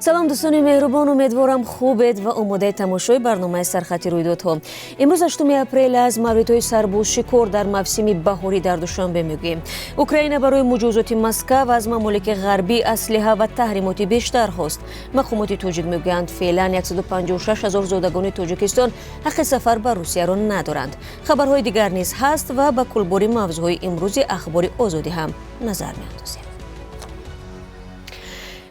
Салом, дӯстони меҳрубон, умедворам, хубед ва омодаи тамошои барномаи «Сархати рӯйдодҳо». Имрӯз 8 апрел, аз мавридҳои сарбозшикор дар мавсими баҳорӣ дар Душанбе мегӯем. Украина барои муҷозоти Москав аз мамолики ғарбӣ аслиҳа ва таҳримоти бештар хост. Мақомоти тоҷик мегӯянд, феълан 156 ҳазор зодагони Тоҷикистон ҳаққи сафар ба Русияро надоранд. Хабарҳои дигар низ ҳаст ва ба кулбори мавзӯъҳои имрӯзи «Ахбори Озодӣ» ҳам назар меандозем.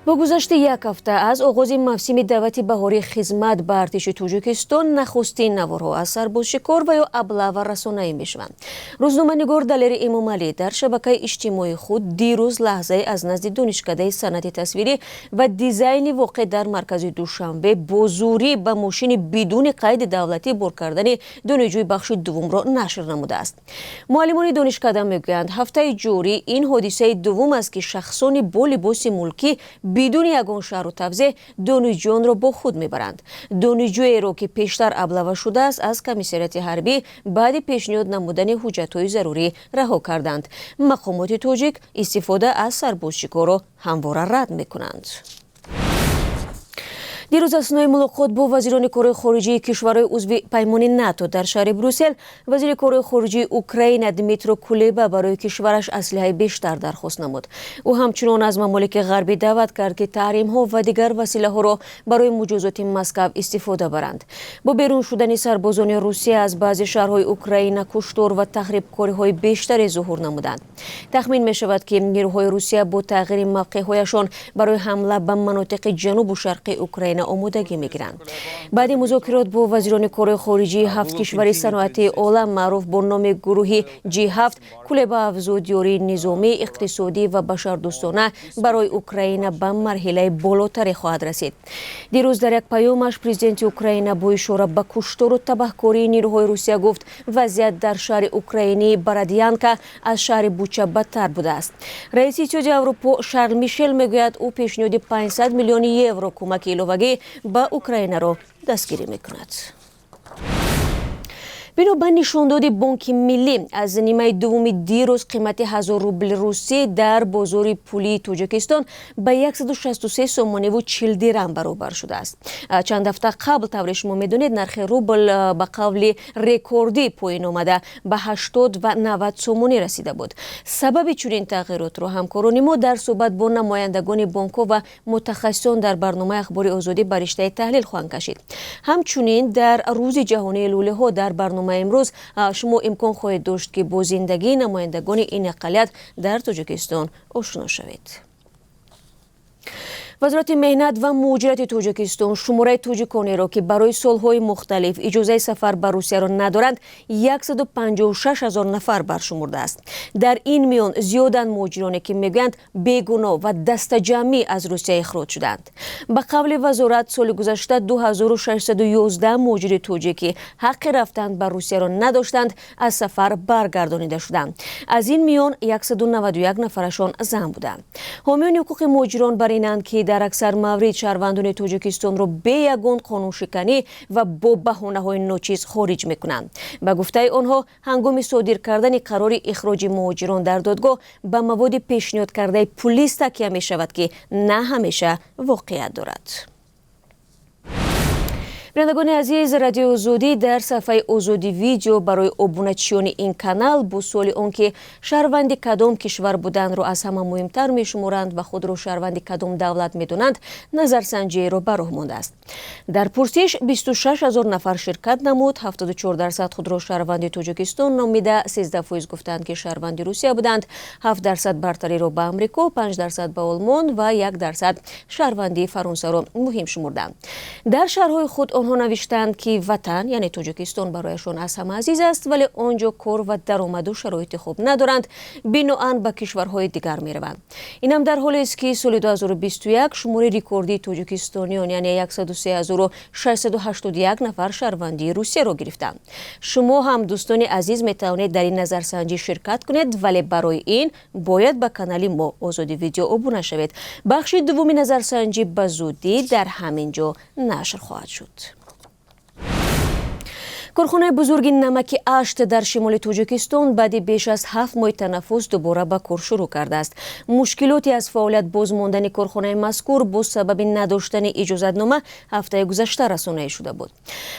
Бо гузашти як ҳафта аз оғози мавсими даъвати баҳории хизмат ба артиши Тоҷикистон, нахустин наворҳо аз сарбозшикор ва ё облава расонаӣ мешаванд. Рӯзноманигор Далери Эмомалӣ дар шабакаи иҷтимоии худ дирӯз лаҳзае аз назди Донишкадаи санъати тасвирӣ ва дизайни воқеъ дар маркази Душанбе бо зӯрӣ ба мошини бидуни қайди давлатӣ бор кардани донишҷӯи бахши дуввумро нашр намудааст. Муаллимони донишкада мегӯянд, ҳафтаи ҷорӣ ин ҳодисаи дуввум аст, ки шахсони бо либоси мулкӣ бидуни ягон шарҳу тавзеҳ донишҷӯёнро бо худ мебаранд. Донишҷӯеро, ки пештар облава шудааст, аз комиссариати ҳарбӣ баъди пешниҳод намудани ҳуҷҷатҳои зарурӣ раҳо карданд. Мақомоти тоҷик истифода аз сарбозшикорро ҳамвора рад мекунанд. Дирӯз аснои мулоқот бо вазирони корҳои хориҷии кишварҳои узви паймони НАТО дар шаҳри Брюссел, вазири корҳои хориҷии Украина Дмитро Кулеба барои кишвараш аслиҳаи бештар дархост намуд. Ӯ ҳамчунон аз мамолики ғарбӣ даъват кард, ки таҳримҳо ва дигар василаҳоро барои муҷозоти Москав истифода баранд. Бо берун шудани сарбозони Русия аз баъзе шаҳрҳои Украина, куштор ва тахрибкориҳои бештаре зуҳур намуданд. Тахмин мешавад, ки нирӯҳои Русия бо тағйири мавқеъҳояшон барои ҳамла ба манотиқи ҷанубу шарқи Украина омодагӣ мегиранд. Баъди музокирот бо вазирони корҳои хориҷии ҳафт кишвари саноатии олам, маъруф бо номи гурӯҳи G7, Кулеба афзуд, ёрии низомӣ, иқтисодӣ ва башардӯстона барои Украина ба марҳилаи болотаре хоҳад расид. Дирӯз дар як паёмаш президенти Украина бо ишора ба куштору табаҳкории нирӯҳои Русия гуфт, вазъият дар шаҳри украинии Бородянка аз шаҳри Буча бадтар будааст. Раиси Иттиҳоди Аврупо Шарл Мишел мегӯяд, ӯ пешниҳоди 500 миллиони евро кӯмаки иловагӣ ба Украинаро дастгирӣ мекунад. Бино ба нишондоди Бонки Миллӣ, аз нимаи дуввуми дирӯз қимати 1000 рубли русӣ дар бозори пулии Тоҷикистон ба 163 сомониву 40 дирам баробар шудааст. Чанд ҳафта қабл, тавре шумо медонед, нархи рубл ба қавли рекордӣ поин омада, ба 80 ва 90 сомонӣ расида буд. Сабаби чунин тағйиротро ҳамкорони мо дар суҳбат бо намояндагони бонкҳо ва мутахассисон дар барномаи «Ахбори Озодӣ» ба риштаи таҳлил хоҳанд кашид. Ҳамчунин дар Рӯзи ҷаҳонии лӯлиҳо дар барномаи имрӯз шумо имкон хоҳед дошт, ки бо зиндагии намояндагони ин ақаллият дар Тоҷикистон ошно шавед. Вазорати меҳнат ва муҳоҷирати Тоҷикистон шумораи тоҷиконеро, ки барои солҳои мухталиф иҷозаи сафар ба Русияро надоранд, 156 ҳазор нафар баршумурдааст. Дар ин миён зиёданд муҳоҷироне, ки мегӯянд, бегуноҳ ва дастаҷамъӣ аз Русия ихроҷ шуданд. Ба қавли вазорат, соли гузашта 2611 муҳоҷири тоҷикӣ ҳаққи рафтан ба Русияро надоштанд, аз сафар баргардонида шуданд. Аз ин миён 191 нафарашон зан буданд. Ҳомиёни ҳуқуқи муҳоҷирон бар инанд, ки дар аксар маврид шаҳрвандони Тоҷикистонро бе ягон қонуншиканӣ ва бо баҳонаҳои ночиз хориҷ мекунанд. Ба гуфтаи онҳо, ҳангоми содир кардани қарори ихроҷи муҳоҷирон дар додгоҳ ба маводи пешниҳод кардаи пулис такя мешавад, ки на ҳамеша воқеият дорад. Бинандагони азиз, Радиои Озодӣ дар саҳифаи «Озодӣ Видео» барои обуначиёни ин канал бо суоли он ки шаҳрванди кадом кишвар буданро аз ҳама муҳимтар мешуморанд ва худро шаҳрванди кадом давлат медонанд, назарсанҷиеро ба роҳ мондааст. Дар пурсиш 26 ҳазор нафар ширкат намуд. 74% худро шаҳрванди Тоҷикистон номида, 13% гуфтанд, ки шаҳрванди Русия буданд, 7% бартариро ба Амрико, 5% ба Олмон ва 1% шаҳрвандии Фаронсаро муҳим шумурданд. Дар шарҳҳои худ онҳо навиштанд, ки ватан, яъне Тоҷикистон, барояшон аз ҳама азиз аст, вале он ҷо кор ва даромаду шароити хуб надоранд, биноан ба кишварҳои дигар мераванд. Инам дар ҳолест, ки соли 2021 шумори рекордии тоҷикистониён, яъне 103 681 нафар, шаҳрвандии Русияро гирифтанд. Шумо ҳам, дӯстони азиз, метавонед дар ин назарсанҷӣ ширкат кунед, вале барои ин бояд ба канали мо «Озодӣ Видео» обуна шавед. Бахши дуввуми назарсанҷӣ ба зудӣ дар ҳамин ҷо нашр хоҳад шуд. Корхонаи бузурги намаки Ашт дар шимоли Тоҷикистон баъди беш аз 7 моҳи танаффус дубора ба кор шурӯъ кардааст. Мушкилоти аз фаъолият боз мондани корхонаи мазкур бо сабаби надоштани иҷозатнома ҳафтаи гузашта расонаӣ шуда буд.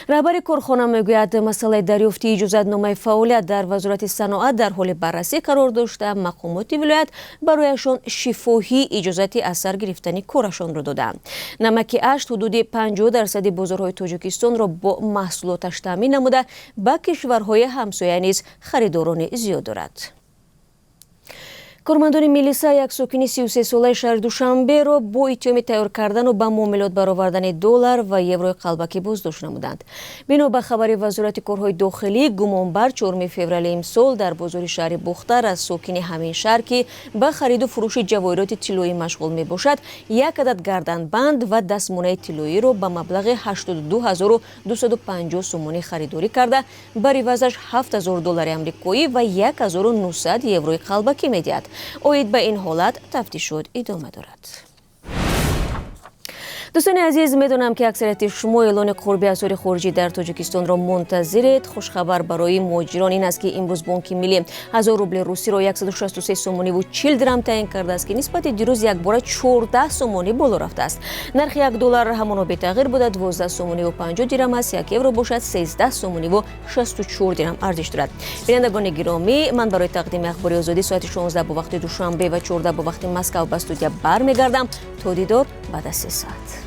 Раҳбари корхона мегӯяд, масъалаи дарёфти иҷозатномаи фаъолият дар Вазорати саноат дар ҳоли баррасӣ қарор дошта, мақомоти вилоят барояшон шифоҳӣ иҷозати аз сар гирифтани корашонро додаанд. Намаки Ашт ҳудуди 50 дарсади бозорҳои Тоҷикистонро бо маҳсулоташ таъмин намуда, ба кишварҳои ҳамсоя низ харидорони зиёд дорад. Кормандони милиса як сокини 33-солаи шаҳри Душанберо бо иттиҳоми тайёр кардану ба муомилот баровардани доллар ва еврои қалбакӣ боздошт намуданд. Бино ба хабари Вазорати корҳои дохилӣ, гумонбар 4 феврали имсол дар бозори шаҳри Бухтар аз сокини ҳамин шаҳр, ки ба хариду фурӯши ҷавоҳироти тиллоӣ машғул мебошад, як адад гарданбанд ва дастмонаи тиллоиро ба маблағи 82 250 сомонӣ харидорӣ карда, бар ивазаш 7000 доллари амрикоӣ ва 1900 еврои қалбакӣ медиҳад. Оид ба ин ҳолат тафтишот идома дорад. Дӯстони азиз, медонам, ки аксарияти шумо эълони қурби асъори хориҷӣ дар Тоҷикистонро мунтазиред. Хушхабар барои муҳоҷирон ин аст, ки имрӯз Бонки Миллӣ 1000 рубли русиро 163 сомониву 40 дирам таъин кардааст, ки нисбати дирӯз якбора 14 сомонӣ боло рафтааст. Нархи 1 доллар ҳамоно бетағйир буда, 12 сомониву 50 дирам аст, 1 евро бошад, 13 сомониву 64 дирам арзиш дорад. Бинандагони гиромӣ, ман барои тақдими Ахбори Озодӣ соати 16 бо вақти Душанбе ва 14 бо вақти Москав ба студия бармегардам. То дидор баъд аз 3 соат.